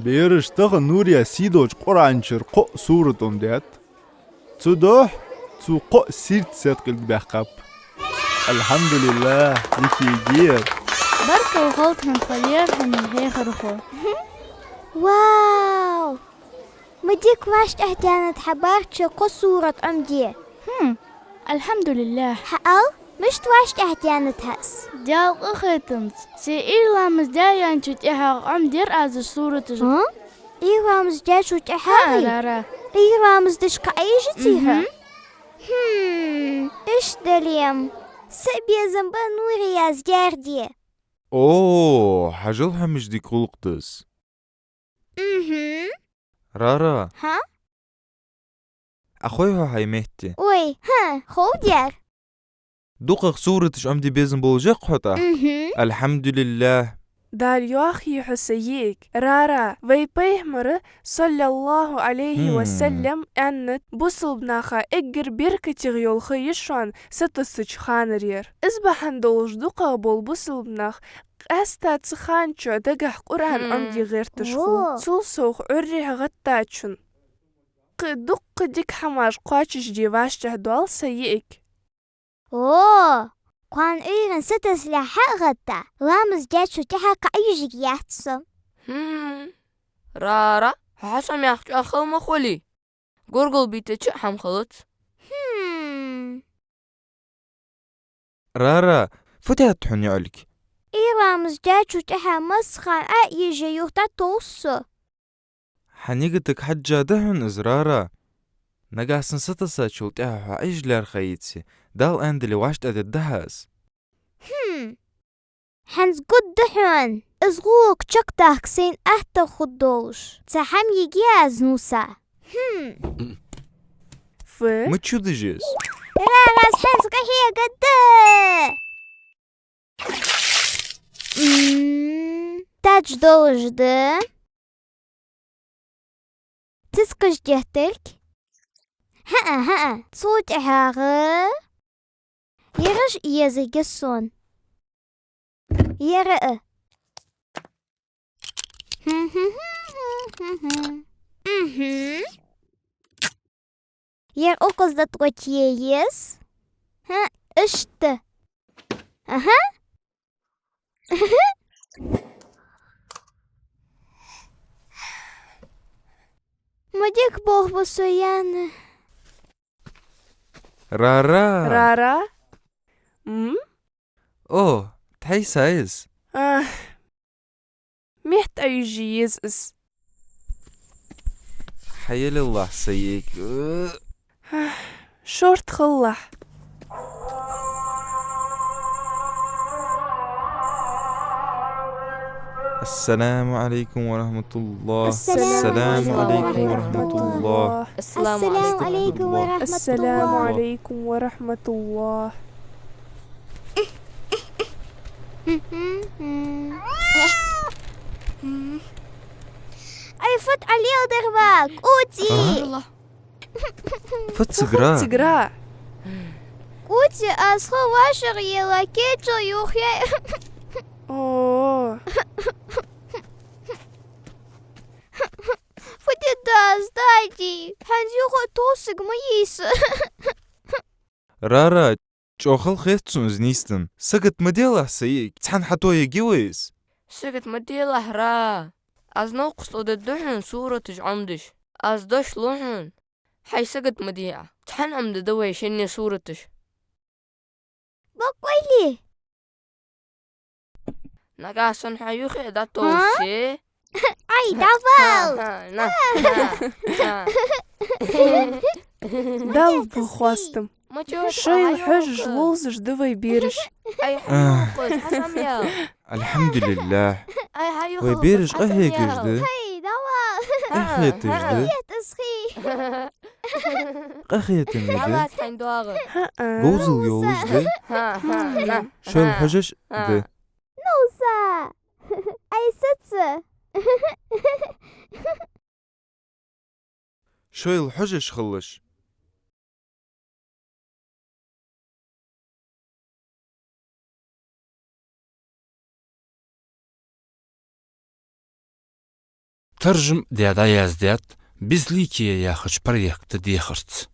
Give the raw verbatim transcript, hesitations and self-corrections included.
Бераша тахан Нурияс сий долча Къуръан чура кхо сурат Ӏомадаьд. Цудухьа цо кхо сирта седкъилг баьккхаб. АлхьамдулиллахӀ, дика йигар. Баркал хилда хьона, тха лерхӀаме хьехархо. Вау! Ма дика вӀаштӀехьадаьннад хьа барчча кхо сурат Ӏомаде. Хм, алхьамдулиллахӀ. Хьаала, мишта вӀаштӀехьадаьннад хьа из? Даьла къахетамца, се ийр ламаз даьнначул тӀехьагӀа Ӏомадир аз уж сураташ. А? Ийр ламаз даьчул тӀехьагӀа? ХӀаа, Рара. Ийр ламаз деш кхы Ӏайижаций хьо? Мгм. Хм, иштта дале-м. Са безам ба Нурияс даьр де. О, хьажал, хьамаш дика гӀулакх да из. Мгм. Рара. ХӀа? Ӏохой хьо хьай метте? Ой, хӀа, хов дер. ДукхагӀа сураташ Ӏомаде безам болаш я-кх хьо тӀаккха? Мгм. АлхьамдулиллахӀ. Дала йоахае хьо, са йиӀиг. Рара, вай Пайхамара, саллаллахӀу Ӏалайхи ва саллам, аьннад, бусалба наха эггара беркатегӀа йола ха я шоана сатоссача ханара яр. Из бахьан долаш дукхагӀа бола бусалба нах къаьстта цу хана чу дагахьа Къуръан Ӏомаде гӀерташ хул, цул совгӀа Ӏуррехьа гӀаттачун. Кхы дуккха дика хӀамаш кхоачашде вӀаштӀехьадоал, са йиӀиг. О, кхоана Ӏуйрийна сатесса хьа а гӀатта, ламаз даьчул тӀехьагӀа кхы Ӏайижаргьяц со. Хм. Рара, хьо хьасомаяккха чӀоагӀа хала ма хулий. Горгал бийтача а хӀама хилац. Хм. Рара, фу даьд хьона, йоӀалг? Ийр ламаз даьчул тӀехьагӀа массахана Ӏайижа юха дӀатосс со. Хьа нигатага хьежжа да хьона из, Рара. Нагахьа санна сатессачул тӀехьагӀа хьо Ӏайижа лаьрхӀа йице, Дала аьннадале вӀаштӀехьадергда хьа из. Хм. ХӀанз гургда хьона, из гӀулакх чакхдаккха сайна атта хургдолаш. Цхьа хӀама йигий аз, Нуса? Хм. Фу? Мича ю деза из? Рара, аз хӀанз къахьегаргда. М, тадж долаш да. Цицкаш деттарг? ХӀаа, хӀаа, цул тӀехьагӀа ераш езаргья сона. Ер а. Мгм. Ер укхаза тӀа тӀоттае еза. ХӀа, иштта. Аха. Ма дика болх ба со яьнна. Рара. Рара? М? О, тхьайса из? Ах. Метта Ӏайижа еза из. Хьаялалахь, са йиӀиг. Шортта хилалахь. السلام عليكم ورحمة الله. السلام عليكم ورحمة الله. السلام عليكم ورحمة الله. السلام عليكم ورحمة الله. Ай, фуд Ӏалел дерваг, кӀоцӀи! А? Фуд цигара? Фуд цигара? КӀоцӀи, аз хьо вӀашагӀъелла кечал юхъяьй. О. Фу де деза, дади? ХӀанз юха тосаг ма йий со. Рара, чӀоагӀа хала хет сона из нийсденна. Сагот ма делахь, са йиӀиг, цхьана хьатоаергья вай из. Сагот ма делахь, Ра. Аз новкъост тӀадергда хьона сураташ Ӏомадеш. Аз дош лу хьона. Хьай сагот ма де Ӏа. Цхьана Ӏомадергда вай шинне сураташ. Бокъонца ли? Нагахьа санна хьо юххе дӀатоссе. Ай, давай! Ха, ха, на, на, на. Далла ба хоастам. Шоайла хьожаш, ловзаш да вай бераш. Ай, хьаюхкъа, хьасамъял. АлхьамдулиллахӀ. Ай, хьаюхкъа, вай бераш къахьегаш да. Ай, давай! Къахеташ да. Къахеташ хий. Къахетам да. Говзал йолаш да. Шоайла хьожаш да. Нуса! Ай, саца! Шоайла хьожаш хилалаш. таржам даь дӀаяздаьд «Безликие» яхача проекта дехарца.